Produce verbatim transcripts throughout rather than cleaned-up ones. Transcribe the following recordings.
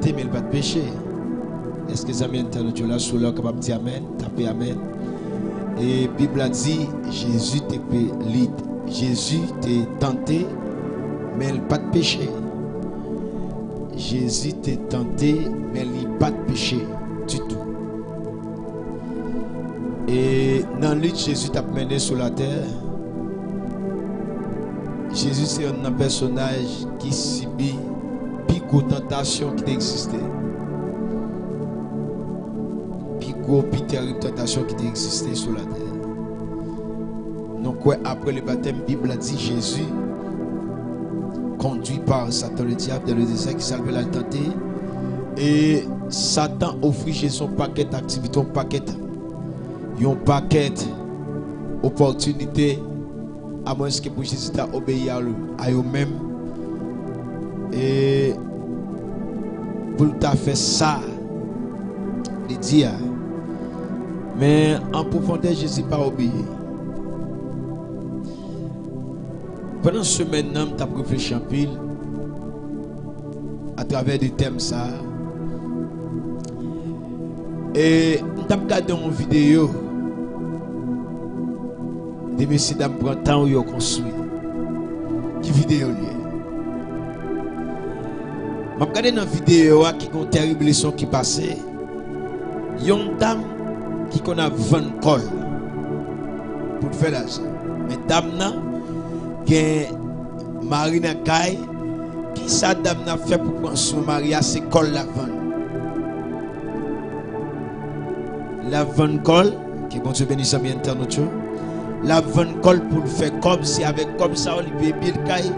tante, men li pa t peche. Èske zanmi entènot yo la, si w la, w kapab di amèn? Tape amèn. E Bib la di, Jezi te pe-, li, Jezi te tante, men li pa t peche. Jezi te tante, men li pa t peche ditou. E nan lit Jezi t ap mennen sou latè, Jezi se yonn nan pèsonaj ki sibi pi gwo tantasyon ki te egziste. Pi gwo, pi terib tantasyon ki te egziste sou latè. Nou kwè apre le batèm, Bib la di Jezi, conduit par Satan le diable dans le désert, ki sa l fè l al tante. E Satan ofri Jezi yon pakèt aktivite, yon pakèt, yon pakèt opòtinite, amwenske pou Jezi ta obeyi a, a yo menm, e pou l ta fè sa li di a. Men an pwofondè, Jezi pa obeyi. Pandan semèn nan, m t ap reflechi anpil atravè de tèm sa a. E m t ap gade yon videyo de mesye dam pran tan yo konstwi. Ki videyo l ye? M ap gade nan videyo a ki gen yon tèrib leson ki pase. Yon dam ki konn ap vann kò l pou l fè lajan. Men dam nan gen mari nan kay. Kisa dam nan ap fè pou pran swen mari a? Se kò l l ap vann. L ap vann kò l. Ke Bondye beni zanmi entènot yo. L ap vann kò l pou l fè kòb. Se avèk kòb sa yo li peye bil kay.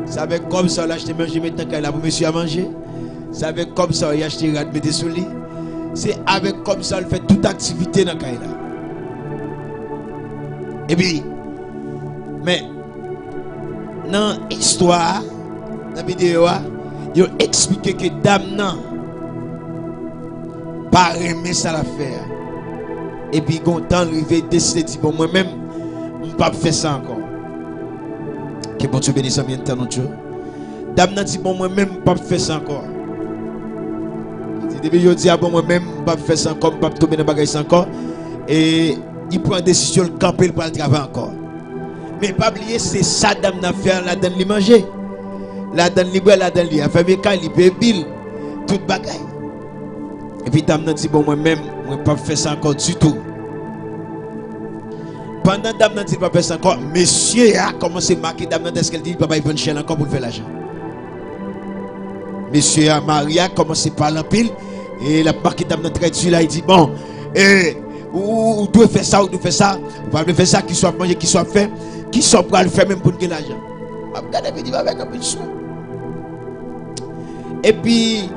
Se avèk kòb sa yo l achte manje met nan kay la pou mesye a manje. Se avèk kòb sa yo li achte rad mete sou li. Se avèk kòb sa yo l fè tout aktivite nan kay la. Epi, men, nan istwa a, nan videyo a, yo eksplike ke dam nan pa renmen sa l ap fè a. Epi gon tan l rive, deside di, "Bon, mwen menm, m p ap fè sa ankò." Ke Bondye beni zanmi entènot yo. Dam nan di, "Bon, mwen menm, m p ap fè sa ankò." Li di, "Depi jodi a, bon, mwen menm, m p ap fè sa ankò, m p ap tonbe nan bagay sa ankò." E li pran desizyon, l kanpe, l pral travay ankò. Men pa bliye, se sa dam nan ap fè a, ladann li manje. Ladann li bwè, ladann li afèmen kay, li peye bil, tout bagay. Epi dam nan di, "Bon, mwen menm, mwen p ap fè sa ankò ditou." Pandan dam nan di l p ap fè sa ankò, mesye a kòmanse make dam nan dèske l di li p ap al vann chè l ankò pou l fè lajan. Mesye a, mari a kòmanse pale anpil, e l ap make dam nan trè di la, li di, "Bon, e, ou, ou, ou dwe fè sa, ou dwe fè sa, ou pa vle fè sa, kisa w ap manje, kisa w ap fè, kisa w pral fè menm pou n gen lajan?" M ap gade videyo avèk anpil swen. Epi,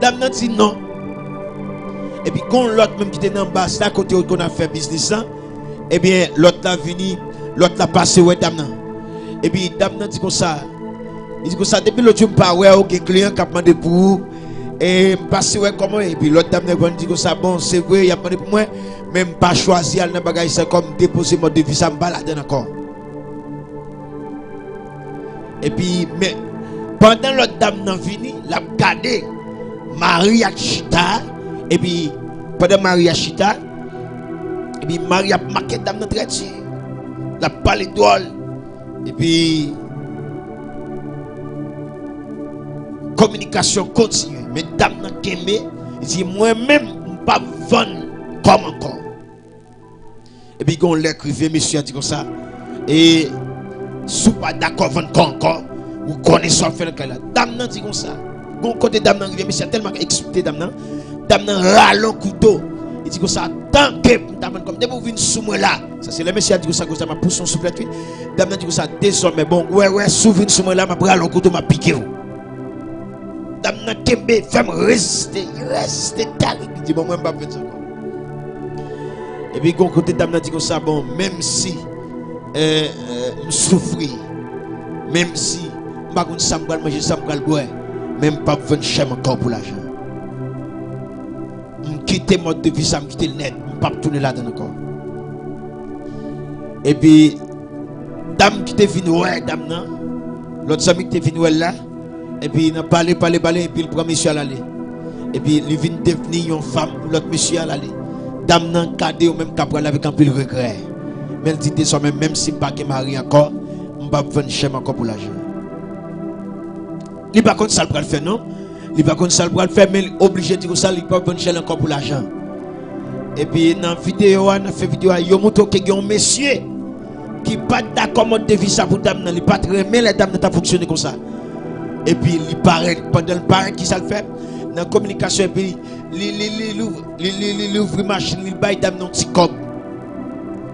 dam nan di non. Epi, gon lòt menm ki te nan baz la, kote yo konn ap fè biznis lan. Ebyen, lòt la vini, lòt la pase wè dam nan. Epi, dam nan di konsa, li di konsa, "Depi lòt jou m pa wè w, gen kliyan k ap mande pou ou. E m pase wè kòman w ye." Epi, lòt dam nan reponn di konsa, "Bon, se vre, y ap mande pou mwen, men m pa chwazi al nan bagay sa, kòm depoze mòd de vi sa, m pa ladann ankò." Epi, men, pandan lòt dam nan vini, l ap gade mari a k chita, epi pandan mari a chita, epi mari a ap make dam nan trè di, l ap pale dwòl, epi kominikasyon kontinye. Men dam nan kenbe, li di, "Mwen menm, m p ap vann kò m ankò." Epi gen yon lè k rive, mesye a di konsa, "E si w pa dakò vann kò ankò, ou konnen sa w ap fè nan kay la." Dam nan di konsa, gon kote dam nan rive, mesye a tèlman eksplike dam nan, dam nan rale yon kouto. Li di konsa, "Tanke m ta vann kò m, depi w vin sou mwen la." Sa se lè mesye a di konsa, konsa, "M ap pouse yon souflèt, wi." Dam nan di konsa, "Dezòmè, bon, wè, wè, si w vin sou mwen la, m ap rale yon kouto, m ap pike w." Dam nan kenbe, fè m reziste, reziste tèl. Li di, "Bon, mwen, m p ap fè sa ankò." Epi, gon kote dam nan di konsa, "Bon, menm si, eh, eh, m soufri, menm si m pa konn sa m pral manje, sa m pral bwè, men m p ap vann chè m ankò pou lajan. M kite mòd de vi sa, m kite l nèt, m p ap tounen ladann ankò." Epi, dam ki te vin wè dam nan, lòt zanmi ki te vin wè l la, Epi nan pale, pale, pale, epi l pran mesye a l ale. Epi li vin devni yon fanm pou lòt mesye a l ale. Dam nan gade yo menm k ap pral avèk anpil regrè. Men l di dezòmè, menm si m pa gen mari ankò, m p ap vann chè m ankò pou lajan. Li pa konn sa l pral fè non. Li pa konn sa l pral fè, men li oblije di konsa, li p ap vann chè l ankò pou lajan. Epi nan videyo a, nan fen videyo a, yo montre w ke gen yon mesye ki pa t dakò mòd de vi sa pou dam nan. Li pa t renmen lè dam nan t ap fonksyone konsa. Epi li parèt, pandan l parèt, kisa l fè? Nan kominikasyon, epi li, li, li, li, li, li, li, li, li ouvri machin, li bay dam nan yon ti kòb.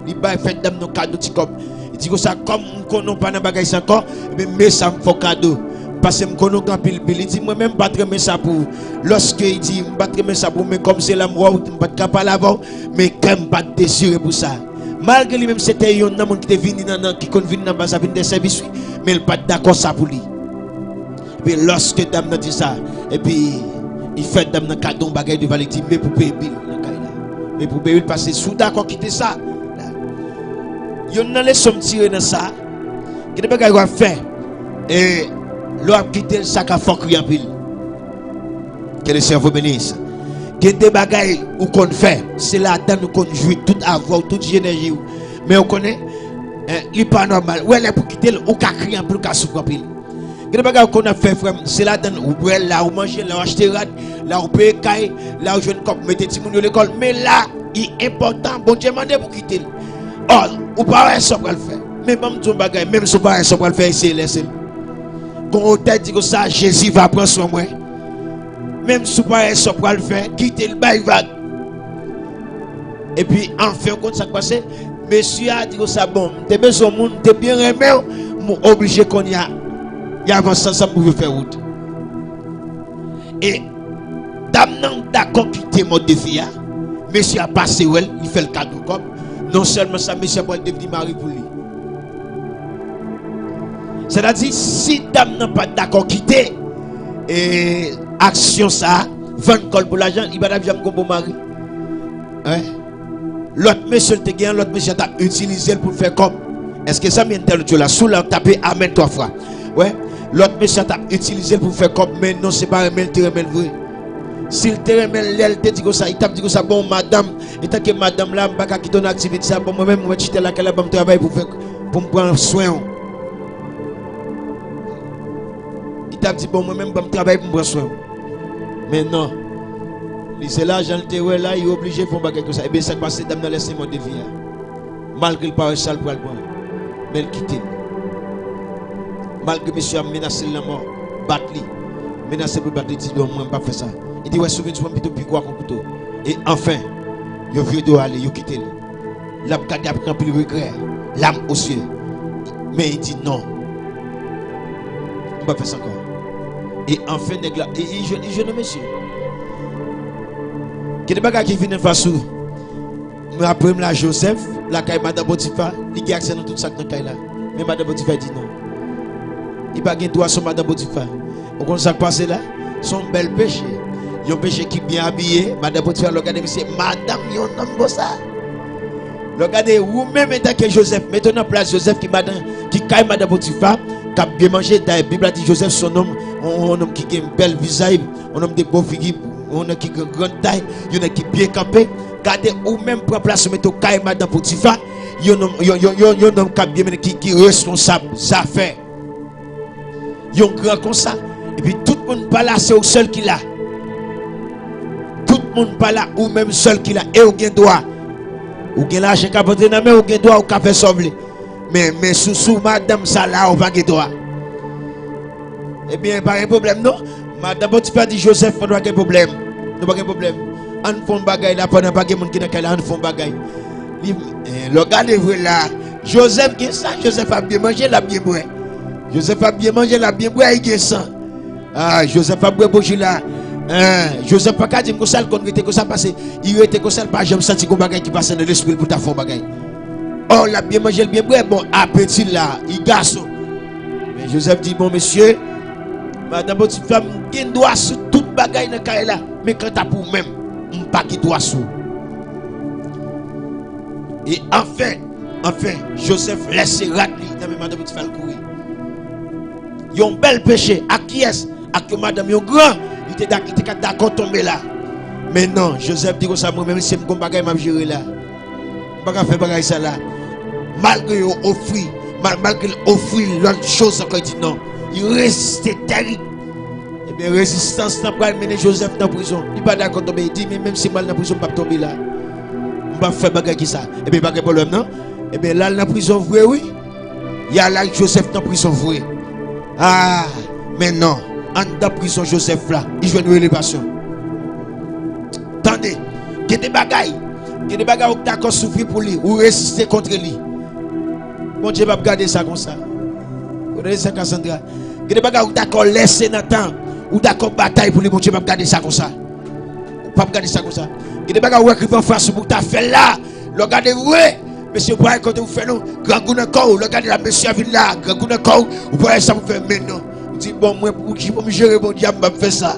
Li bay, fè dam nan kado ti kòb. Li di konsa, kòm m konnen w pa nan bagay sa ankò, ebyen, men sa m fè w kado. Paske m konnen w gen anpil bil. Li di, mwen menm, m pa t renmen sa pou ou. Lòske li di, m pa t renmen sa pou ou, men kòm se la m wè w, m pa t ka pale avè w, men kè m pa t desire pou sa. Malgre li menm se te yonn nan moun ki te vini nan, nan, ki konn vin nan baz la vin de sèvis, wi, men l pa t dakò sa pou li. Epi lòske dam nan di sa, epi li fè dam nan kado yon bagay devan li, di, men pou peye bil nan kay la. Men pou peye bil, paske si w dakò kite sa, la. Yonn nan leson m tire nan sa, gen de bagay w ap fè, e lè w ap kite l, sa ka fè w kriye anpil. Que le Seigneur vous bénisse. Gen de bagay ou konn fè, se ladan l ou konn jwi tout avè w, tout enèji w. Men ou konnen, eh, li pa nòmal. Ou wè lè pou kite l, ou ka kriye anpil, ou ka soufri anpil. Gen de bagay ou konn ap fè, frè m, se ladan l ou bwè, la ou manje, la ou achte rad, la ou peye kay, la ou jwenn kòb pou mete timoun yo lekòl. Men la, li enpòtan, Bondye mande pou kite l. Ò, ou pa wè sa w pral fè. Men ban m di w yon bagay, menm si w pa wè sa w pral fè, eseye lèse l. Gon otè di konsa, Jezi va pran swen mwen. Menm si w pa wè sa w pral fè, kite l bay vag. Epi, anfen, ou konn sa k pase? Mesye a di konsa, bon, m te bezwen moun, m te byen renmen w, m oblije kounye a, y avanse ansanm pou yo fè wout. E dam nan dakò kite mòd de vi a, mesye a pase wè l, li fè l kado kòb. Non sèlman sa, mesye a pral devni mari pou li. Sètadi, si dam nan pa t dakò kite, e, aksyon sa a, vann kò l pou lajan, li pa t ap janm gon bon mari. Wi. Lòt mesye l te gen an, lòt mesye a t ap itilize l pou l fè kòb. Èske zanmi entènot yo la? Si w la, tape amèn twa fwa. Wi. Lòt mesye a t ap itilize l pou l fè kòb, men non, se pa renmen l te renmen l vre. Si l te renmen l, lè l te di konsa, li t ap di konsa, bon, madanm, antanke madanm la, m pa ka kite w nan aktivite sa, bon, mwen menm, mwen chita lakay la, ban m travay pou fè, pou m pran swen w. Li t ap di, bon, mwen menm, ban m travay pou m pran swen w. Men non. Li se lajan l te wè la, li oblije fè yon bagay konsa. Ebyen, sa k pase, dam nan lèse mòd de vi a. Malgre l pa wè sa l pral pran, men l kite l. Malgre mesye a menase l lanmò, bat li, menase l pou l bat li, di, non, mwen, m p ap fè sa. Li di, wè, si w vin sou mwen, m pito pi gwo ak yon kouto. E anfen, yo vire do yo ale, yo kite l. L ap gade avèk anpil regrè, lam o zye. Men li di, non, m p ap fè sa ankò. E anfen, nèg la, e, li jwenn, li jwenn yon mesye. Gen de bagay ki vin anfas ou. Mwen apre m la, Joseph, lakay madan Potifa, li gen aksè nan tout sa k nan kay la. Men madan Potifa di non. Li pa gen dwa sou madan Potifa. Ou konn sa k pase la? Se yon bèl peche. Yon peche ki byen abiye. Madan Potifa, lè w gade misye, madanm yon nonm konsa. Lè w gade ou menm antanke Joseph, mete w nan plas Joseph ki madan, ki kay madan Potifa, k ap byen manje. Dayè, Bib la di Joseph se yon nonm, yon, yon nonm ki gen bèl vizaj, yon nonm de bon figi, yon nèg ki gen grann tay, yon nèg ki byen kanpe. Gade ou menm pran plas ou mete w kay madan Potifa, yon nonm, yon, yon, yon, yon nonm k ap byen mennen, ki, ki responsab zafè. Yon gran konsa. Epi tout moun pa la, se ou sèl ki la. Tout moun pa la, ou menm sèl ki la. E ou gen dwa. Ou gen lajan k ap antre nan men w, ou gen dwa, ou ka fè sa w vle. Men, men sou, sou madanm sa la, ou pa gen dwa. Ebyen, pa gen pwoblèm non. Madan Potifa di Joseph, nou pa gen pwoblèm. Nou pa gen pwoblèm. Ann fè yon bagay la, pandan pa gen moun ki nan kay la, ann fè yon bagay. Li, eh, lè w gade vre la, Joseph gen san, Joseph ap byen manje, l ap byen bwè. Joseph ap byen manje, l ap byen bwè, li gen san. Ah, Joseph ap bwè bouji la. Eh, Joseph pa ka di m konsa, l konn rete konsa, paske li rete konsa, l pa janm santi gon bagay ki pase nan lespri l pou l ta fè yon bagay. Ò, l ap byen manje, l byen bwè, bon, apeti l la, li gason. Men Joseph di, bon, mesye, madan Potifa, m gen dwa sou tout bagay nan kay la, men kanta pou ou menm, m pa gen dwa sou ou. E anfen, anfen, Joseph lèse rad li nan men madan Potifa, l kouri. Yon bèl peche. Ak kiyès? Ak yon madanm, yon gran. Li te dak-, li te ka dakò tonbe la. Men non, Jozèf di konsa, mwen menm se m gon bagay m ap jere la. M pa ka fè bagay sa la. Malgre yo ofri, mal-, malgre l ofri lòt choz ankò, li di non. Li reziste tèrib. Ebyen, rezistans lan pral mennen Jozèf nan prizon. Li pa dakò tonbe. Li di, men menm si m al nan prizon, m p ap tonbe la. M p ap fè bagay ki sa. Ebyen, pa gen pwoblèm non. Ebyen, l al nan prizon vre, wi. Y al ak Jozèf nan prizon vre. Ah, men non. Anndan prizon Jozèf la, li jwenn elevasyon. Tande, gen de bagay, gen de bagay ou dakò soufri pou li, ou reziste kont li. Bondye p ap gade sa konsa. Ou tande sa, Cassandra? Gen de bagay ou dakò lèse nan tan, ou dakò batay pou li, Bondye p ap gade sa konsa. Ou p ap gade sa konsa. Gen de bagay ou wè k rive anfas ou pou w ta fè l la, lè w gade vre, mesye, ou pa wè kote ou fè non. Grangou nan kò w, lè w gade la, mesye a vin la, grangou nan kò w, ou pa wè sa pou fè, men non. Ou di, bon, mwen, pou ki pou m jere Bondye a, m p ap fè sa.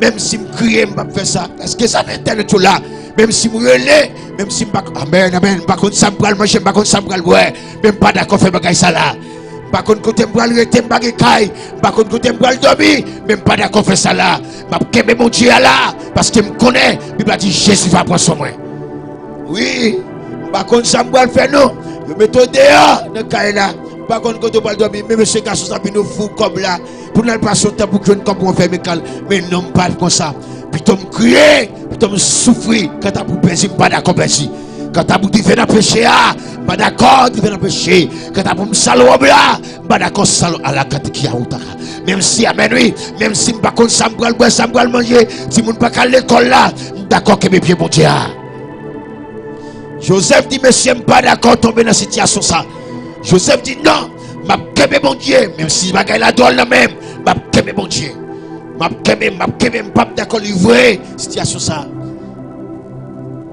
Menm si m kriye, m p ap fè sa. Èske sa nan entènèt yo la? Menm si m rele, menm si m pa, amèn, amèn, m pa konn sa m pral manje, m pa konn sa m pral bwè, men m pa dakò fè bagay sa la. M pa konn kote m pral rete, m pa gen kay, m pa konn kote m pral dòmi, men m pa dakò fè sa la. M ap kenbe Bondye a la, paske m konnen Bib la di Jezi va pran swen mwen. Wi, m pa konn sa m pral fè non. Yo mete w deyò nan kay la. M pa konn kote w pral dòmi, men mesye, gason sa vin ofri w kòb la. Pou n al pase yon tan pou jwenn kòb pou anfèmen kay la. Men non, m pa konsa. Pito m kriye, pito m soufri. Kanta pou pèdi, m pa dakò pèdi. Kanta pou rive nan peche a, m pa dakò rive nan peche. Kanta pou m sal wòb la, m pa dakò sal ala kati ki a ou ta. Menm si, amèn wi, menm si m pa konn sa m pral bwè, sa m pral manje, timoun pa ka al lekòl la, m dakò kenbe pye Bondye a. Jozèf di, mesye, m pa dakò tonbe nan sitiyasyon sa. Jozèf di, non, m ap kenbe Bondye, menm si bagay la dwòl nan men m, m ap kenbe Bondye. M ap kenbe, m ap kenbe, m p ap dakò livre sitiyasyon sa.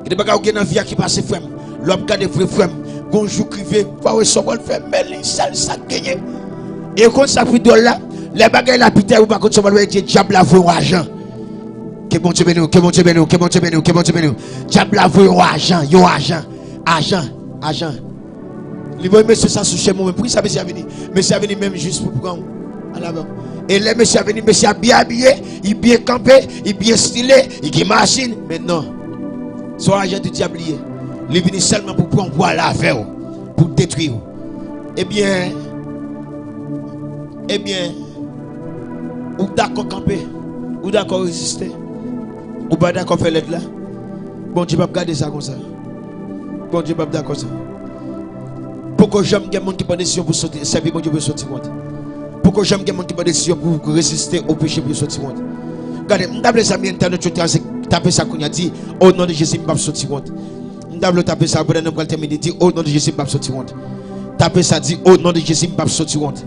Gen de bagay ou gen nan vi a ki pase, frè m. Lè w ap gade vre, frè m, gon jou k rive, ou pa wè sa w pral fè, men li sèl sa k genyen. E ou konn sa k pi dwòl la? Lè bagay la pi tèb, ou pa konn sa w pral fè, dyab la voye yon ajan. Ke Bondye beni w, ke Bondye beni w, ke Bondye beni w, ke Bondye beni w. Dyab la voye yon ajan, yon ajan, ajan, ajan. Li voye mesye sa sou chemen w, men poukisa mesye a vini? Mesye a vini menm jis pou pran w. Ala bon. E lè mesye a vini, mesye a byen abiye, li byen kanpe, li byen stile, li gen machin. Men non. Se yon ajan di dyab li ye. Li vini sèlman pou pran w, pou ale avè w, pou detwi w. Ebyen, ebyen, ou dakò kanpe, ou dakò reziste, ou pa dakò fè lèd la, Bondye p ap gade sa konsa. Bondye p ap dakò sa. Poko janm gen moun ki pran desizyon pou sòti, sèvi Bondye pou yo sòti wont. Poko janm gen moun ki pran desizyon pou reziste o peche pou yo sòti wont. Gade, m ta vle zanmi entènèt yo tape sa kounye a, di, o non de Jezi, m p ap sòti wont. M ta vle w tape sa, pandan nou pral tèmine, di, o non de Jezi, m p ap sòti wont. Tape sa, di, o non de Jezi, m p ap sòti wont.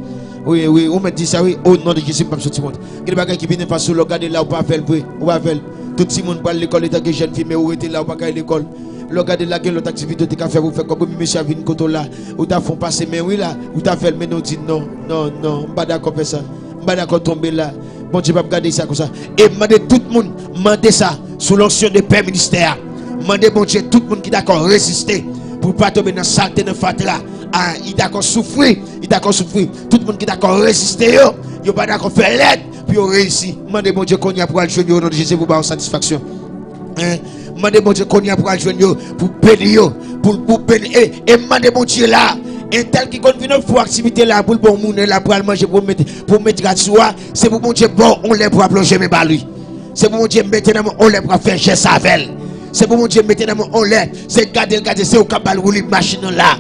Wi, wi, ou mèt di sa, wi, o non de Jezi, m p ap sòti wont. Gen de bagay ki vin anfas ou, lè w gade la, ou pa fè l vre, ou pa fè l. Tout timoun pral lekòl etan ke jèn fi, men ou rete la, ou pa ka al lekòl. Lè w gade la, gen lòt aktivite ou te ka fè pou fè kòb, epi mesye a vin kote w la, ou ta fè yon pase men wi la, ou ta fè l, men non, ou di non, non, non, m pa dakò fè sa, m pa dakò tonbe la. Bondye p ap gade sa konsa. E m mande tout moun, mande sa, sou lonksyon de pè ministè a. Mande Bondye tout moun ki dakò reziste, pou pa tonbe nan salte, nan fatra. A, li dakò soufri, li dakò soufri. Tout moun ki dakò reziste yo, yo pa dakò fè lèd pou yo reyisi. Mande Bondye kounye a pou al jwenn yo o non de Jezi pou ba yo satisfaksyon. Hein? Mande Bondye kounye a pou al jwenn yo, pou beni yo, pou, pou beni. E, e mande Bondye la, entèl ki konn vin ofri w aktivite la, pou l ba w monnen la, pou al manje, pou met, pou met rad sou a, se pou Bondye ba w yon lè pou ap lonje men ba li. Se pou Bondye mete nan men w yon lè pou ap fè jès avè l. Se pou Bondye mete nan men w yon lè, se gade l gade, se ou k ap ba l woulib machin nan la.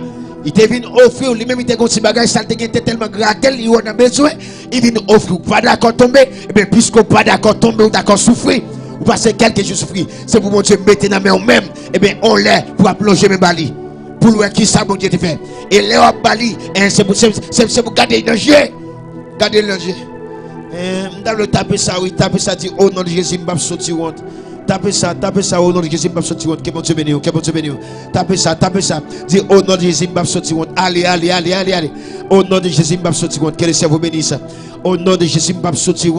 Li te vin ofri w, li menm li te gen yon ti bagay, sa l te gen te tèlman grate l, li wè w nan bezwen, li vin ofri w. Ou pa dakò tonbe, ebyen, piske w pa dakò tonbe, ou dakò soufri, ou pase kèlke jou soufri, se pou Bondye mete nan men w menm, ebyen, yon lè pou ap lonje men ba li, pou l wè kisa Bondye te fè. E lè w ap ba li, en, se pou, se, se, se pou gade l nan je. Gade l nan je. Eh, m ta vle w tape sa, wi. Tape sa, di, o non de Jezi, m p ap sòti wont. Tape sa, tape sa, o non de Jezi, m p ap sòti wont. Ke Bondye beni w, ke Bondye beni w. Tape sa, tape sa. Di, o non de Jezi, m p ap sòti wont. Ale, ale, ale, ale, ale. O non de Jezi, m p ap sòti wont. Ke le Seyè vous bénisse. O non de Jezi, m p ap sòti wont.